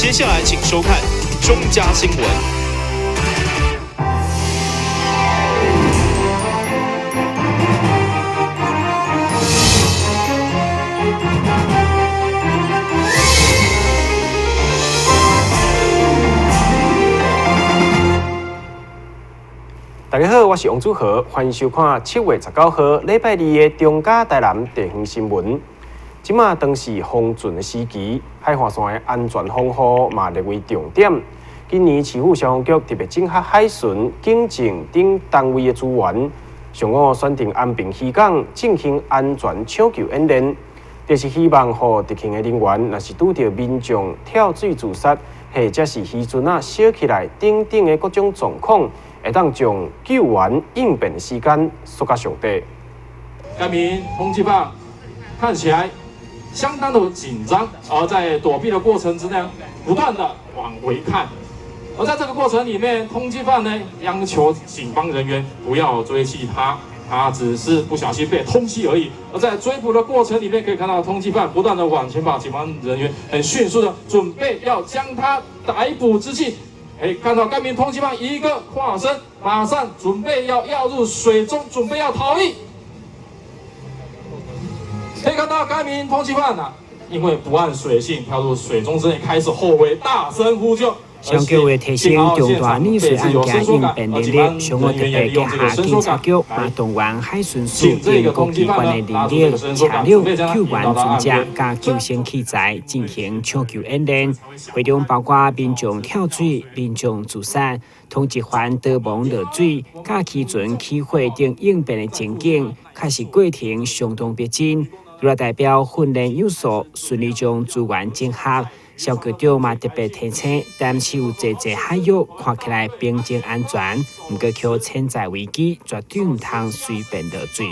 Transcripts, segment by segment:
接下來請收看中嘉新聞。大家好，我是王祖豪，歡迎收看7月19號禮拜二的中嘉台南地方新聞。這馬當是封船的時期，海岸線的安全防護嘛列為重點。今年市府消防局特別整合海巡、警政等單位的資源，上午選定安平漁港進行安全搶救演練，就是希望予特勤的人員，若是拄著民眾跳水自殺，或者是漁船仔燒起來等等的各種狀況，會當將救援應變的時間縮甲上短。該名通緝犯看起來相當的緊張，而在躲避的過程之內，不斷的往回看。而在這個過程裡面，通緝犯呢央求警方人員不要追擊他，他只是不小心被通緝而已。而在追捕的過程裡面，可以看到通緝犯不斷的往前跑，警方人員很迅速的準備要將他逮捕之際，哎，看到該名通緝犯一個跨身，馬上準備要躍入水中，準備要逃逸。可以看到該名通緝犯啊，因為不諳水性，跳入水中之內，開始後悔，大聲呼救。上個月提升重大溺水案件應變能力，上午特別結合警察局、嘛動員海巡署等各機關的人力、車輛、救援船隻佮救生器材進行搶救演練。會中包括民眾跳水、民眾自殺、通緝犯逃亡落水、佮漁船起火等應變的情景，確實過程相當逼真。除了代表訓練有素，順利將資源整合。蕭局長嘛特別提醒，當時有濟濟海域看起來平靜安全，毋過卻潛在危機，絕對毋通隨便落水。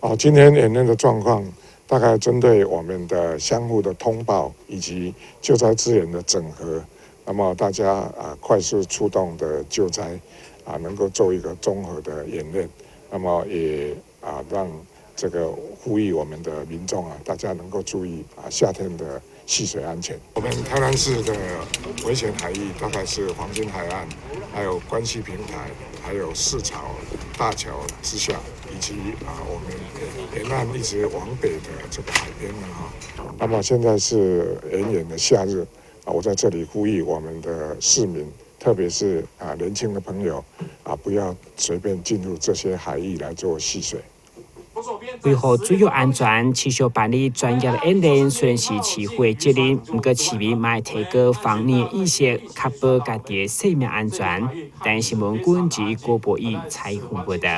哦，今天演練的狀況，大概針對我們的相互的通報以及救災資源的整合，那麼大家啊快速出動的救災啊，能夠做一個綜合的演練，那麼也啊讓這個呼籲我們的民眾啊，大家能夠注意啊夏天的戲水安全。我們台南市的危險海域大概是黃金海岸，還有關係平台，還有市潮大橋之下，以及啊我們沿岸一直往北的這個海邊呢哈。那麼現在是炎炎的夏日啊，我在這裡呼籲我們的市民，特別是啊年輕的朋友啊，不要隨便進入這些海域來做戲水。維護水域安全，持續辦理專業的演練，雖然是市府的責任，毋過市民嘛會提高防溺意識，確保家己的生命安全。台新聞軍記郭博義採訪報道。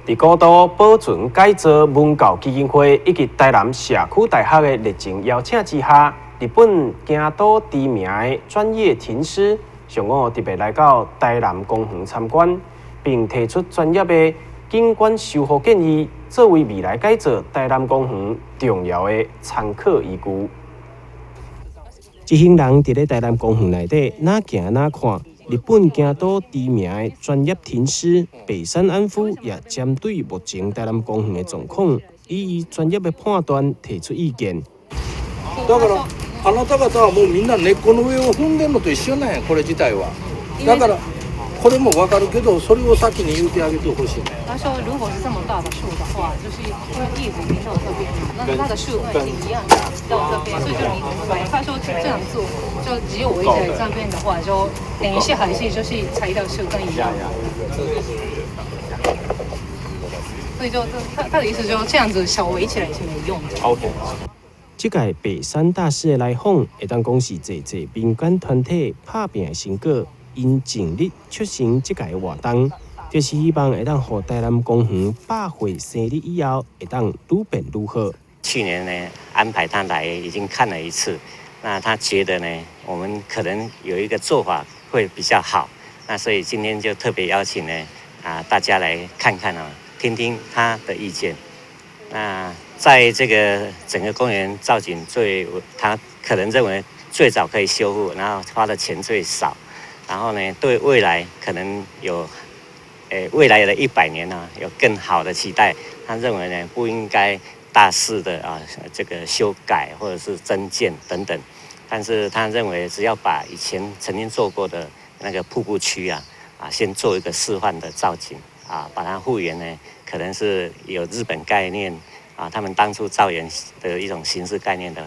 佇古都保存改造文教基金會以及台南社區大學的熱情邀請之下，日本京都知名的專業庭師上午特別來到台南公園參觀，並提出專業的景觀修復建議，作為未來改造台南公園重要的參考依據。一行人佇咧台南公園內底，哪行哪看。日本京都知名的專業庭師北山安夫也針對目前台南公園的狀況，以伊專業的判斷提出意見。だからあなた方はもうみんな根っこの上を踏んでんのと一緒なんや、これ自体は。だからこれもわかるけど、それを先に言うてあげてほしい。他說，如果是這麼大的樹的話，就是因為葉子已經到這邊了，那它的樹根已經一樣到這邊，所以就你他說這樣做，就只有圍在這邊的話，就等於是還是就是拆掉樹根一樣。所以就他的意思就這樣子小圍起來是沒用的。 OK。這屆北山大師的來訪，會當講是濟濟民間團體拍拚的成果。𪜶盡力促成這屆活動，就是希望會當予台南公園100歲生日以後，會當愈變愈好。去年呢，安排他來已經看了一次，那他覺得呢，我們可能有一個做法會比較好，那所以今天就特別邀請呢，啊大家來看看啊，聽聽他的意見。那在這個整個公園造景最，他可能認為最早可以修復，然後花的錢最少。然後呢，對未來可能有，未來的100年呢，有更好的期待。他認為呢，不應該大肆的啊，這個修改或者是增建等等。但是他認為只要把以前曾經做過的那個瀑布區啊，先做一個示範的造景啊，把它復原呢，可能是有日本概念啊，他們當初造園的一種形式概念的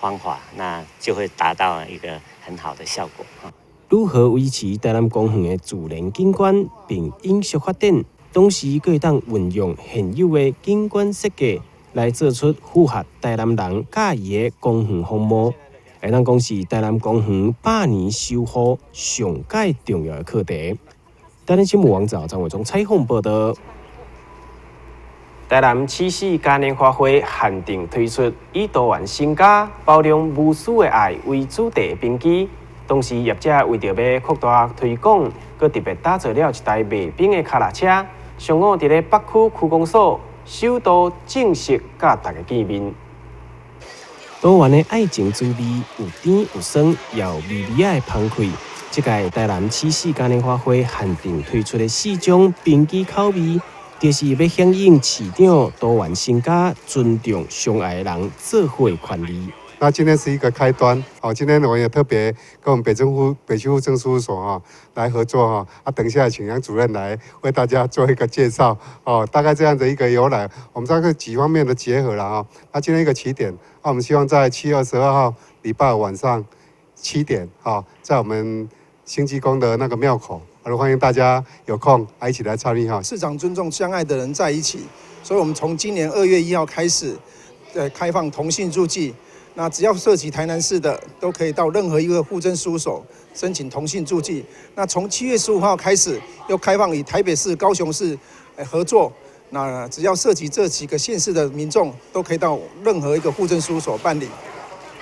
方法，那就會達到一個很好的效果啊。如何維持台南公園的自然景觀並永續發展，同時閣會當運用現有的景觀設計來做出符合台南人佮意的公園風貌，會當講是台南公園百年修護上蓋重要的課題。台南新聞網站張偉忠採訪報導。台南七夕嘉年華會限定推出以多元成家、包容無私的愛為主題的冰機。同時，業者為著欲擴大推廣，閣特別打造了一台賣冰的跤踏車，上午佇咧北區區公所首度正式佮大家見面。多元的愛情滋味有甜有酸，也有微微仔的芳氣。這屆台南七夕嘉年華會限定推出的四種冰機口味，就是欲響應市長多元成家、尊重相愛的人做伙的權利。那今天是一個開端，好，今天我也特別跟我們北政府北區戶政事務所哈來合作哈，啊，等一下請楊主任來為大家做一個介紹，哦，大概這樣的一個由來，我們這個幾方面的結合了哈。那今天一個起點，那我們希望在7月22號禮拜五晚上7點，哈，在我們興濟宮的那個廟口，歡迎大家有空啊一起來參與哈。市長尊重相愛的人在一起，所以我們從今年2月1號開始，開放同性註記。那只要涉及台南市的，都可以到任何一個戶政事務所申請同性註記。那從7月15號開始，又開放與台北市、高雄市合作。那只要涉及這幾個縣市的民眾，都可以到任何一個戶政事務所辦理。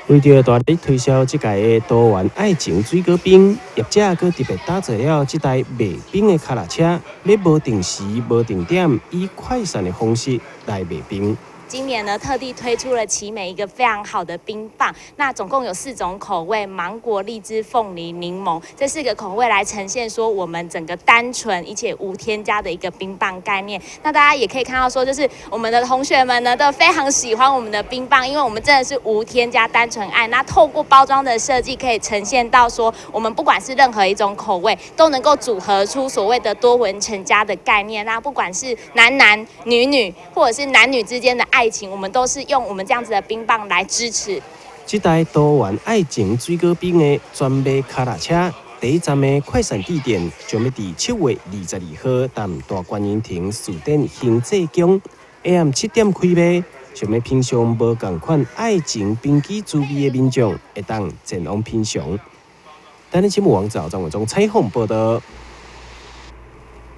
為著大力推銷這屆的多元愛情水果冰，業者閣特別打造了這台賣冰的跤踏車，欲無定時、無定點，以快閃的方式來賣冰。今年呢，特地推出了奇美一個非常好的冰棒，那總共有4種口味：芒果、荔枝、鳳梨、檸檬，這4個口味來呈現說我們整個單純而且無添加的一個冰棒概念。那大家也可以看到說，就是我們的同學們呢都非常喜歡我們的冰棒，因為我們真的是無添加、單純愛。那透過包裝的設計，可以呈現到說，我們不管是任何一種口味，都能夠組合出所謂的多元成家的概念。那不管是男男女女，或者是男女之間的愛情，我們都是用我們這樣子的冰棒來支持。這台多元愛情水果冰的專賣跤踏車，第一站的快閃地點將欲佇7月22號，踮大觀音亭樹頂興濟宮，下暗7點開賣。想欲品嚐無仝款愛情冰機滋味的民眾，會當前往品嚐。台南新聞網站張偉忠採訪報導。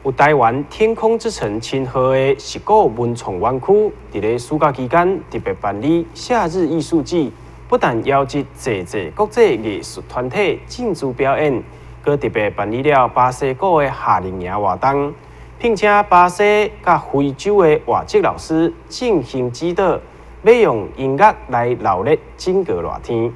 有台灣天空之城稱號的石鼓文創園區，佇咧暑假期間特別辦理夏日藝術季，不但邀集濟濟國際藝術團體進駐表演，閣特別辦理了巴西鼓的夏令營活動，聘請巴西佮非洲的外籍老師進行指導，欲用音樂來鬧熱整個熱天。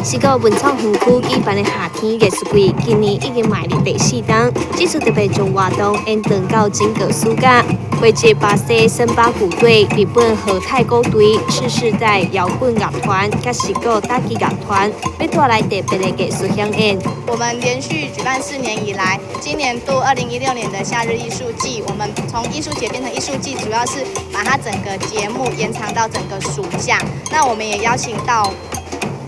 石鼓文創園區舉辦的夏天藝術季，今年已經邁入第4冬。這次特別將活動延長到整個暑假，匯集巴西森巴鼓隊、日本和太鼓隊、次世代搖滾樂團、佮石鼓打擊樂團，欲帶來特別的藝術饗宴。我們連續舉辦4年以來，今年度2016年的夏日藝術季，我們從藝術節變成藝術季，主要是把它整個節目延長到整個暑假。那我們也邀請到。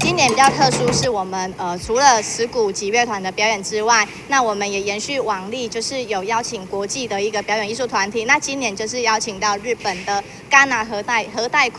今年比較特殊，是我們除了石鼓擊樂團的表演之外，那我們也延續往例，就是有邀請國際的一個表演藝術團體。那今年就是邀請到日本的戛納和代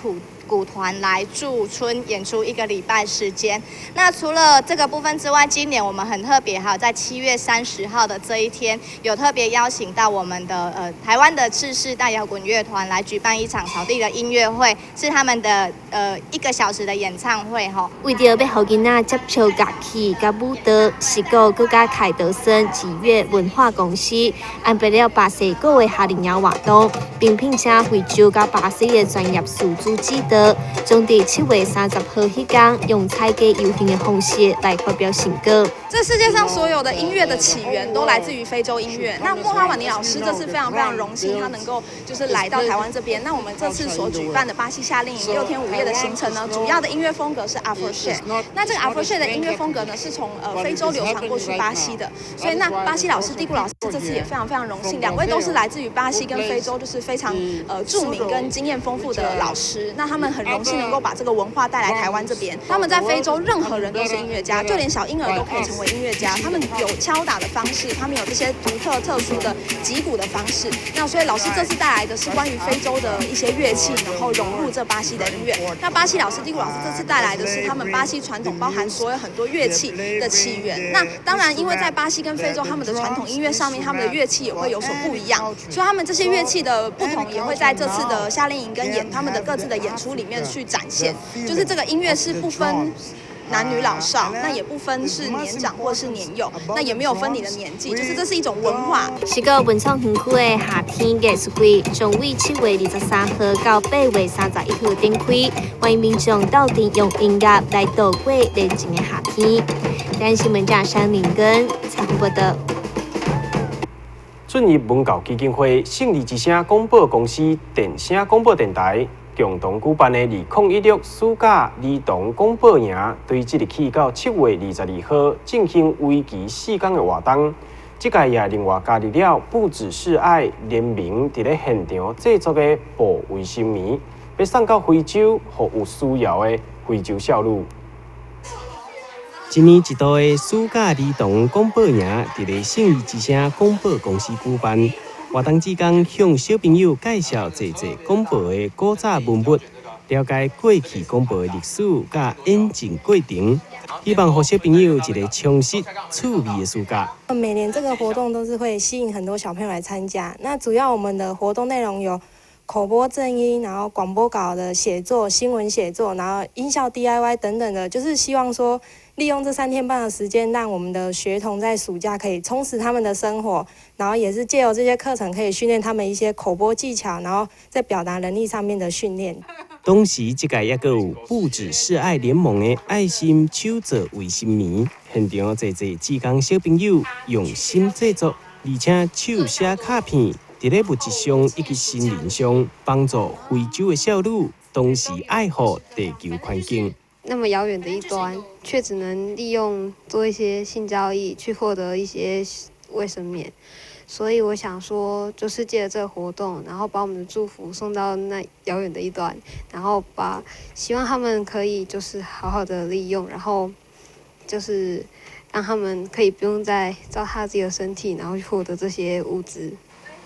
鼓團來駐村演出1個禮拜時間。那除了這個部分之外，今年我們很特別，還有在7月30號的這一天，有特別邀請到我們的台灣的次世代搖滾樂團來舉辦一場草地的音樂會，是他們的1個小時的演唱會吼。為著欲予囡仔接觸樂器佮舞蹈，石鼓閣佮凱德森擊樂文化公司安排了巴西鼓的夏令營活動，並聘請非洲佮巴西的專業師資指導。道，將佇7月30號彼天用踩街遊行的方式來發表成果。這世界上所有的音樂的起源都來自於非洲音樂。那莫哈瓦尼老師這次非常非常榮幸，他能夠就是來到台灣這邊。那我們這次所舉辦的巴西夏令營6天5夜的行程呢，主要的音樂風格是 Afro-Share。那這個 Afro-Share 的音樂風格呢，是從非洲流傳過去巴西的。所以那巴西老師蒂固老師這次也非常非常榮幸，兩位都是來自於巴西跟非洲，就是非常著名跟經驗豐富的老師。那他們很榮幸能夠把這個文化帶來台灣這邊。他們在非洲，任何人都是音樂家，就連小嬰兒都可以成為音樂家。他們有敲打的方式，他們有這些獨特特殊的擊鼓的方式。那所以老師這次帶來的是關於非洲的一些樂器，然後融入這巴西的音樂。那巴西老師蒂固老師這次帶來的是他們巴西傳統，包含所有很多樂器的起源。那當然，因為在巴西跟非洲，他們的傳統音樂上面，他們的樂器也會有所不一樣，所以他們這些樂器的不同，也會在這次的夏令營跟演他們的各自的演出裡面去展現。就是這個音樂是不分男女老少，那也不分是年長或是年幼，那也沒有分你的年紀，就是這是一種文化。是個文創園區的夏天藝術季，將於7月23號到8月31號展開，歡迎民眾鬥陣用音樂來度過熱情的夏天。台灣新聞記者山林根採訪報道。進入文教基金會勝利之聲廣播公司電聲廣播電臺共同舉辦的2016暑假兒童廣播營，對即日起到7月22號進行為期4天的活動。這屆也另外加入了不只是愛聯名佇咧現場製作的布衛生棉，欲送到非洲，予有需要的非洲少女。一年一度的暑假兒童廣播營，佇咧勝利之聲廣播公司舉辦。活動志工向小朋友介紹製作廣播的古早文物，了解過去廣播的歷史佮演進過程，希望予小朋友一個充實趣味的暑假。每年這個活動都是會吸引很多小朋友來參加。那主要我們的活動內容有口播正音，然後廣播稿的寫作、新聞寫作，然後音效 DIY 等等的，就是希望說利用這3天半的時間，讓我們的學童在暑假可以充實他們的生活，然後也是借由這些課程可以訓練他們一些口播技巧，然後在表達能力上面的訓練。同時，這屆也閣有不只是愛聯盟的愛心手作衛生棉，現場濟濟志工小朋友用心製作，而且手寫卡片。佇咧物質上以及心靈上幫助非洲的少女，同時愛護地球環境。那麼遙遠的一端，卻只能利用做一些性交易去獲得一些衛生棉，所以我想說，就是借著這個活動，然後把我們的祝福送到那遙遠的一端，然後把希望他們可以就是好好的利用，然後就是讓他們可以不用再糟蹋自己的身體，然後去獲得這些物資。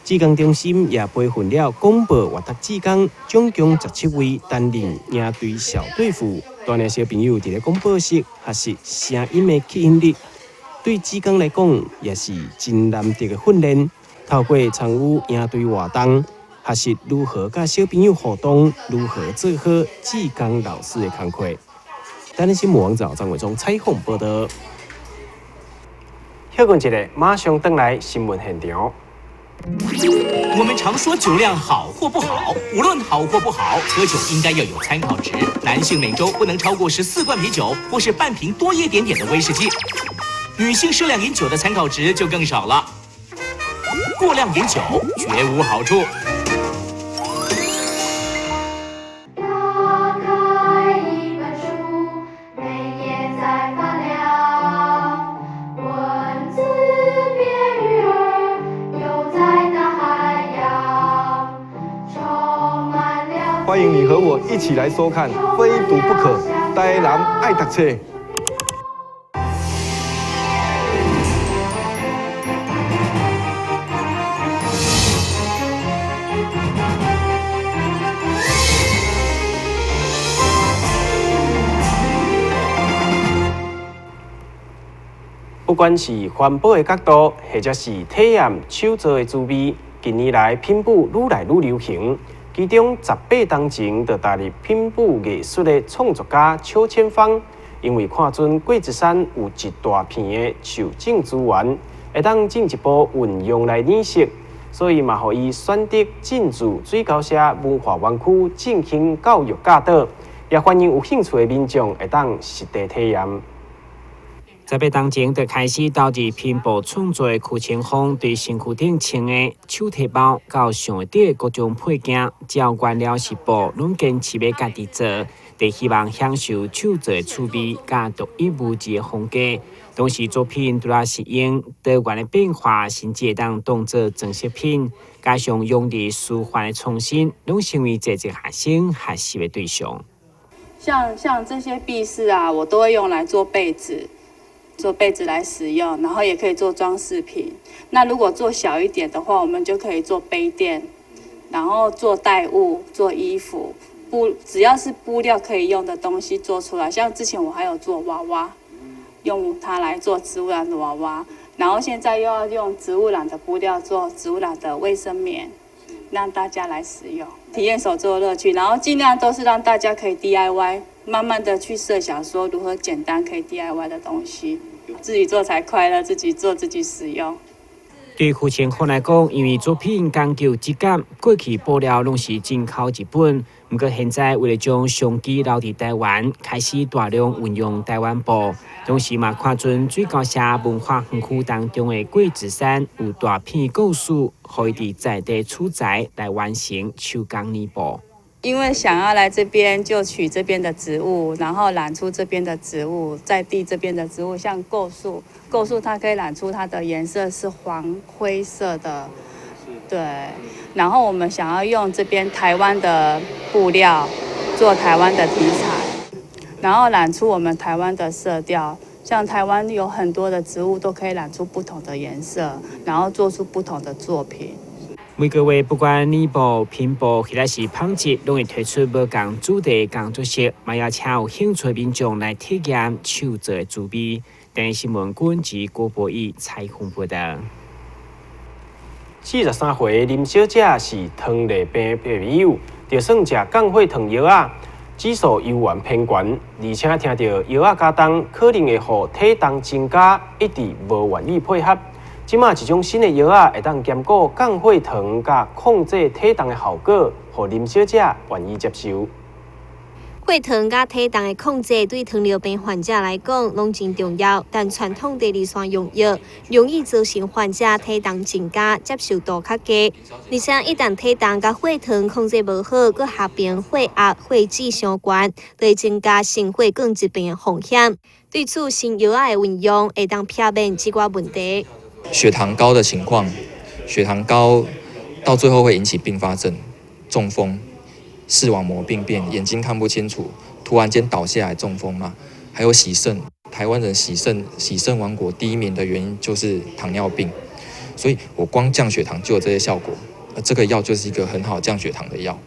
志工中心也培訓了廣播閱讀志工，總共17位擔任營隊小隊輔，帶領小朋友佇咧廣播室學習聲音的吸引力。對志工來講，也是真難得的訓練。透過參與營隊活動，學習如何佮小朋友互動，如何做好志工老師的工課。台灣新聞網站張偉忠採訪報道。歇睏一下，馬上轉來新聞現場。我們常說酒量好或不好，無論好或不好，喝酒應該要有參考值。男性每週不能超過14罐啤酒，或是半瓶多一點點的威士忌。女性適量飲酒的參考值就更少了。過量飲酒絕無好處。打開一本書，每頁在發亮，文字變魚兒，游在大海洋，充滿了。歡迎你和我一起來收看《非讀不可》，台南愛讀冊。不管是環保的角度，或者是體驗手作的滋味，近年來拼布愈來愈流行。其中18冬前就踏入拼布藝術的創作家邱千芳，因為看準桂子山有一大片的樹種資源，會當進一步運用來染色，所以嘛，予伊選擇進駐水溝社文化園區進行教育教導，也歡迎有興趣的民眾會當實地體驗。18冬前就開始投入拼布創作的邱清風，對身軀頂穿的手提包到上的各種配件，只要原料是布，攏堅持欲家己做，佇希望享受手做的趣味，佮獨一無二的風格。同時作品除了適應多元的變化，甚至會當當做裝飾品，加上用力舒緩的創新，攏成為濟濟學生學習的對象。像這些篦飾啊，我都會用來做被子。做被子來使用，然後也可以做裝飾品。那如果做小一點的話，我們就可以做杯墊，然後做袋物、做衣服，布只要是布料可以用的東西做出來。像之前我還有做娃娃，用它來做植物染的娃娃，然後現在又要用植物染的布料做植物染的衛生棉，讓大家來使用，體驗手作樂趣。然後盡量都是讓大家可以 DIY。慢慢的去設想說如何簡單可以 DIY 的東西，自己做才快樂，自己做自己使用。對邱清風來講，因為作品講究質感，過去布料攏是進口日本，毋過現在為了將商機留佇台灣，開始大量運用台灣布，同時嘛看準水溝社文化園區當中的桂子山有大片構樹，予伊佇在地取材來完成手工呢布。因為想要來這邊就取這邊的植物，然後染出這邊的植物，在地這邊的植物，像構樹，構樹它可以染出它的顏色是黃灰色的，對。然後我們想要用這邊台灣的布料做台灣的題材，然後染出我們台灣的色調。像台灣有很多的植物都可以染出不同的顏色，然後做出不同的作品。每個月不管呢布、拼布或者是紡織，攏會推出無仝主題工作室，嘛邀請有興趣民眾來體驗手作的滋味。電視新聞軍及郭博義採訪報道。43歲林小姐是糖尿病病友，就算食降血糖藥仔，指數猶原偏懸，而且聽著藥仔加重可能會予體重增加，一直無願意配合。這馬一種新的藥仔會當兼顧降血糖佮控制體重的效果，予林小姐願意接受。血糖佮體重的控制對糖尿病患者來講攏真重要，但傳統第二線用藥容易造成患者體重增加，接受度較低。而且一旦體重佮血糖控制無好，閣合併血壓、血脂傷懸，就會增加心血管疾病的風險。對此，新藥仔的運用會當避免這寡問題。血糖高的情況，血糖高到最後會引起併發症，中風、視網膜病變、眼睛看不清楚，突然間倒下來中風嘛，還有洗腎，台灣人洗腎洗腎王國第一名的原因就是糖尿病，所以我光降血糖就有這些效果，而這個藥就是一個很好降血糖的藥。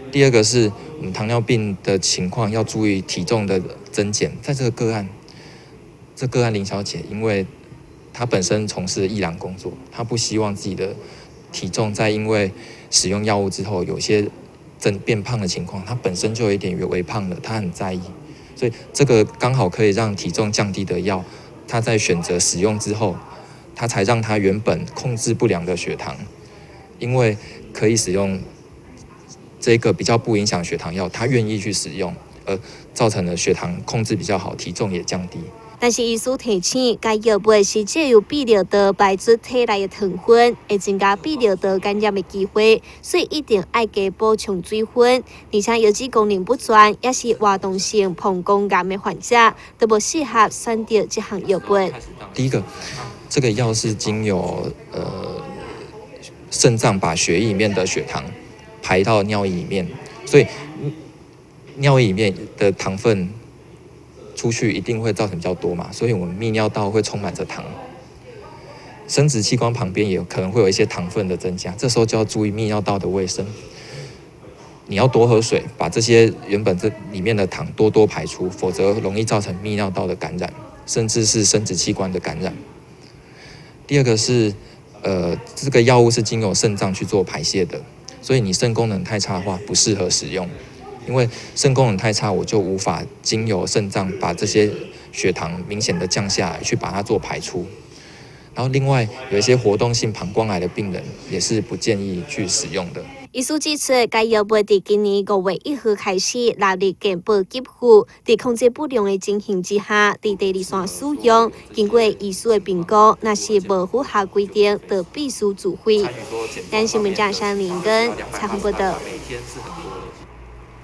第二個是我們糖尿病的情況要注意體重的增減，在這個個案，這個案林小姐因為她本身從事藝廊工作，她不希望自己的體重在因為使用藥物之後有些增變胖的情況，她本身就有一點微胖了，她很在意，所以這個剛好可以讓體重降低的藥，她在選擇使用之後，她才讓她原本控制不良的血糖，因為可以使用這個比較不影響血糖藥，她願意去使用，而造成了血糖控制比較好，體重也降低。但是醫師提醒，該藥物是藉由泌尿道排出體內的糖分，會增加泌尿道感染的機會，所以一定愛加補充水分。而且腰子功能不全，也是活動性膀胱癌的患者，都無適合選擇這項藥物。第一個，這個藥是經由腎臟把血液裡面的血糖排到尿液裡面，所以尿液裡面的糖分出去一定會造成比較多嘛，所以我們泌尿道會充滿着糖，生殖器官旁邊也可能會有一些糖分的增加，這時候就要注意泌尿道的衛生。你要多喝水，把這些原本這裡面的糖多多排出，否則容易造成泌尿道的感染，甚至是生殖器官的感染。第二個是，這個藥物是經由腎臟去做排泄的，所以你腎功能太差的話，不適合使用。因為腎功能太差，我就無法經由腎臟把這些血糖明顯的降下來，去把它做排出。然后另外有一些活动性膀胱癌的病人也是不建議去使用的。醫師指出，該藥物佇今年5月1號開始納入健保給付，佇控制不良的情形之下，佇第二線使用，經過醫師的評估，若是無符合規定，就必須自費。咱新聞記者林根採訪報道。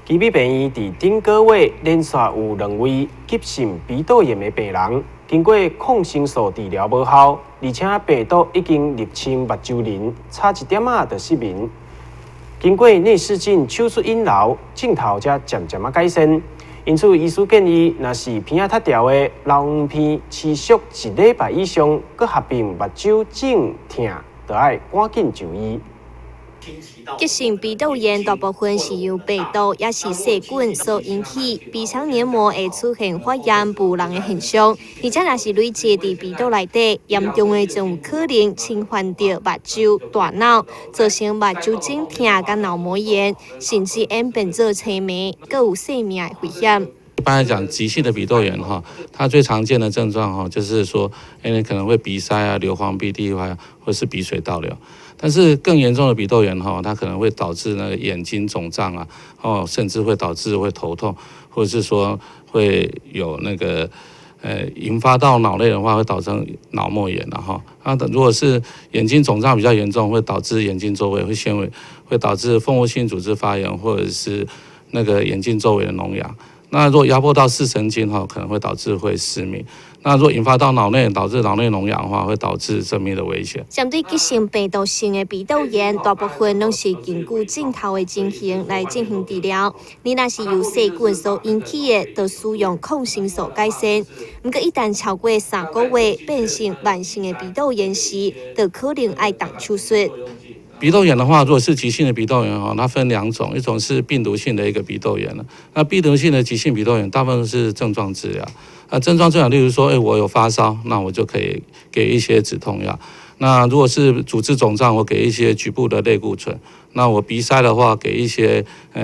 旗美病院佇頂個月連續有兩位急性鼻竇炎的病人，經過抗生素治療無效，而且病毒已經入侵目睭仁，差一點仔就失明。經過內視鏡手術引流，症頭才漸漸仔改善。因此，醫師建議，若是鼻仔脫掉的流黃鼻持續一禮拜以上，閣合併目睭腫疼，就愛趕緊就醫。急性鼻竇炎大部分是由病毒抑是細菌所引起，鼻腔黏膜會出現發炎、浮膿的現象，而且若是累積佇鼻竇內底，嚴重的就有可能侵犯著目睭、大腦，造成目睭腫疼佮腦膜炎，甚至演變做青盲，閣有性命的危險。一般來講，急性的鼻竇炎哈，它最常見的症狀哈，就是說，你可能會鼻塞啊、流黃鼻涕啊，或是鼻水倒流。但是更嚴重的鼻竇炎哈，它可能會導致那個眼睛腫脹啊，哦，甚至會導致會頭痛，或者是說會有那個，引發到腦內的話，會導致腦膜炎然後，啊，如果是眼睛腫脹比較嚴重，會導致眼睛周圍會纖維，會導致蜂窩性組織發炎，或者是那個眼睛周圍的膿瘍。那如果壓迫到視神經哈，可能會導致會失明。那如果引發到腦內，導致腦內膿瘍的話，會導致生命的危險。針對急性病毒性的鼻竇炎，大部分攏是根據症頭的情形來進行治療。你若是由細菌所引起的，就使用抗生素改善。毋過一旦超過3個月變成慢性的鼻竇炎時，就可能愛動手術。鼻竇炎的話，如果是急性的鼻竇炎哈，它分兩種，一種是病毒性的一個鼻竇炎。那病毒性的急性鼻竇炎，大部分是症狀治療。啊，症狀治療，例如說，我有發燒，那我就可以給一些止痛藥。那如果是組織腫脹，我給一些局部的類固醇。那我鼻塞的話，給一些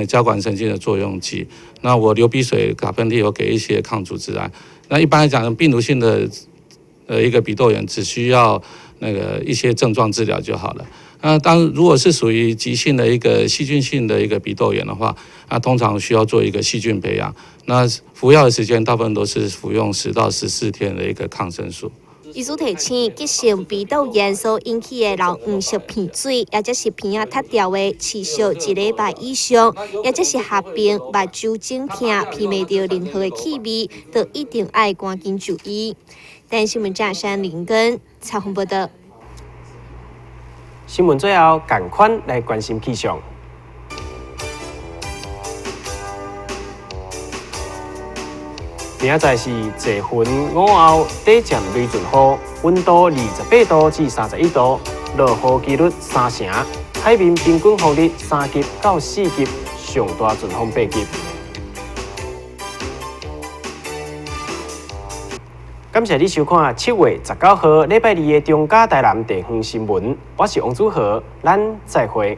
交感神經的作用劑。那我流鼻水、打噴嚏，我給一些抗組織胺。那一般來講，病毒性的一個鼻竇炎，只需要那個一些症狀治療就好了。那當如果是屬於急性的一個細菌性的一個鼻竇炎的話，那通常需要做一個細菌培養。那服藥的時間大部分都是服用10到14天的一個抗生素。醫師提醒，急性鼻竇炎所引起的流黃色鼻水，抑者是鼻仔脫掉的持續一禮拜以上，抑者是合併目睭腫疼、鼻袂著任何的氣味，都一定愛趕緊就醫。台新聞記者林根採訪報道。新聞最後，趕快來關心氣象。明仔載是濟雲午後短暫雷陣雨，溫度28度至31度，落雨幾率3成，海面平均風力3級到4級，上大陣風8級。感謝你收看7月19號禮拜二的中嘉台南地方新聞，我是王祖豪，咱再會。